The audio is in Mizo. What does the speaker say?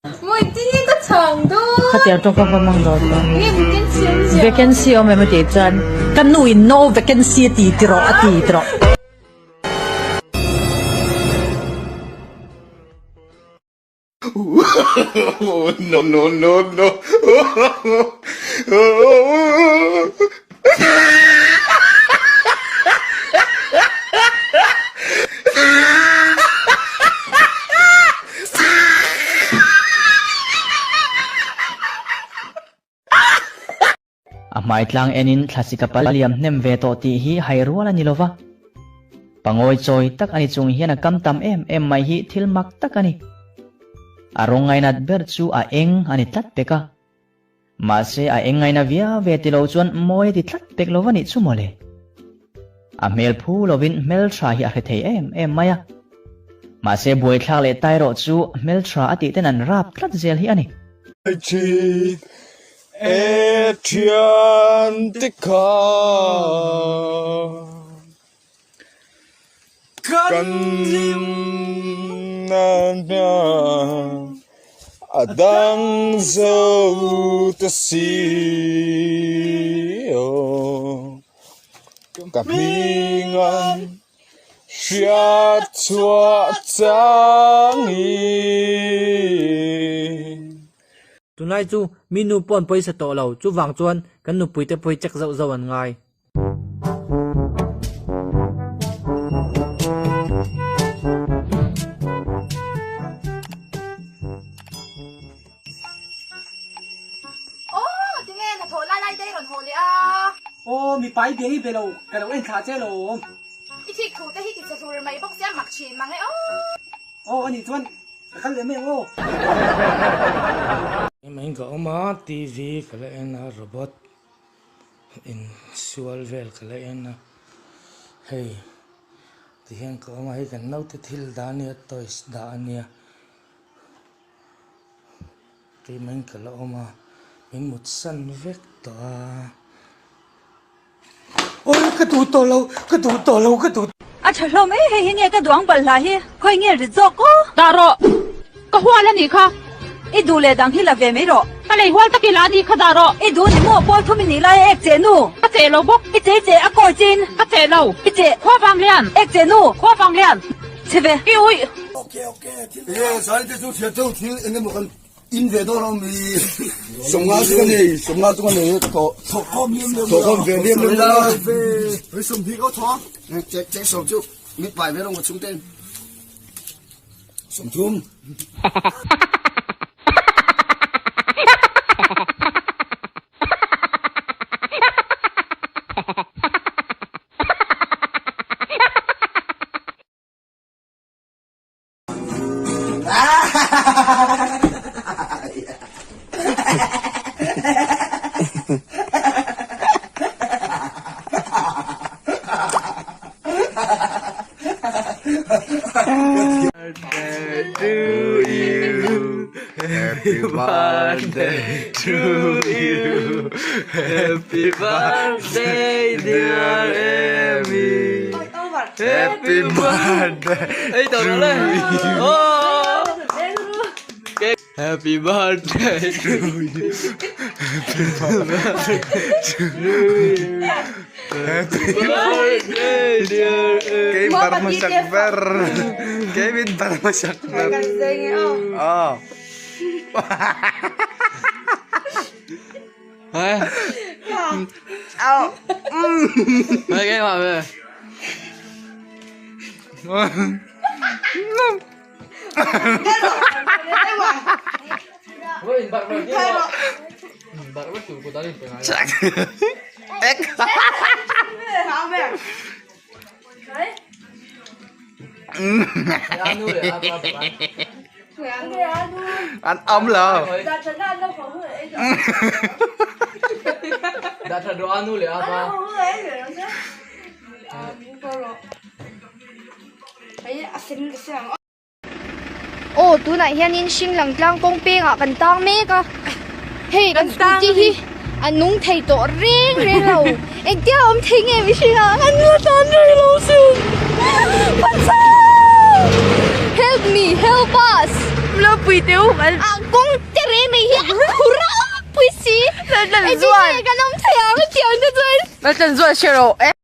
Khatiang tawngkam ka hmang dawn lo. Vacancy awm em a tih chuan ka nu in no vacancy a ti ti rawh a ti ti rawh. No no no no. A hmai tlang enin thlasik a pal liam hnem ve tawh tih hi hai rual a ni lova. Pangawi chawi tak a ni chung hian a kam tam em em mai hi thil mak tak a ni. A rawng ngainat ber chu a eng a ni tlat pek a. Mahse a eng ngaina viau ve ti lo chuan mawi a ti tlat pek lo va nih chu mawle. A hmel phu lovin hmeltha hi a hre thei em em mai a. Mahse buaithlak leh tai erawh chu hmeltha a tih ten an rap tlat zel hi a ni. Thin e thian te kha kan hlimna hna a dang zo ta si aw ka hming an hriat chhuah changin. Tunlai chu mi nu pawh an pawisa tawh lo, chuvang chuan kan nupuite pawh hi check zauh zauh an ngai. Aw tinge hnathawh lai lai te i rawn haw leh a. Aw mipa i biang i be lo, ka lo en thlah che lo. I thik thu te hi ti chhe hlur mai bawk sia mak thin mang e aw. Aw anih chuan ka kal leh mai ang aw. Emain ka awm a, TV ka la en a, robot insual vel ka la en a, hei tihian ka awm a, hei kan naute thil dah a nia toys dah a nia keimah in ka la awm a min mut san vek tawh a awi ka duh tawh lo ka duh tawh lo ka duh. A tha hlawm e, hei hi nge ka duang balhla hi, khawi nge rit zawk aw. Dah rawh, ka hual a nih kha. I duh leh dang hi la ve mai rawh. Ka lei hual tak i la a nih kha dah rawh. I duh ni maw, pawl thum i nih lai a ek che nu. Ka cheh lo bawk. I chei che a kawi chin. Ka cheh lo. I cheh. Khua vang lian. Ek che nu. Khua vang lian. Chhe ve. I uih. Enge zai te chu thian theuh thil eng emaw kan in ve dawn awm i sawmnga chu ka nei sawmnga chu ka nei ka thawh thawhkhawm ve liam liam la Hei sawmhnih ka thaw a check check sawm chu mit pai ve rawng ka chhung ten sawmthum. Happy birthday to you Happy birthday dear Amy Happy birthday to you Happy birthday to you Happy birthday to you Happy birthday dear Amy Kei bar hmasak ber Kei min bar hmasak ber Aw An awm lo. Aw tunah hianin hring lang tlang kawng pengah kan tang mek a hei kan scooty hi a nung thei tawh reng reng lo engtia awm thei nge mihring ah an la tan reng lo sin Help me help us. Lo pui teh u an. A kawng te reng mai hi a khur a pui si. Laltlanzual. Engtin nge kan awm thei ang tiang te chuan. Laltlanzual hre rawh e.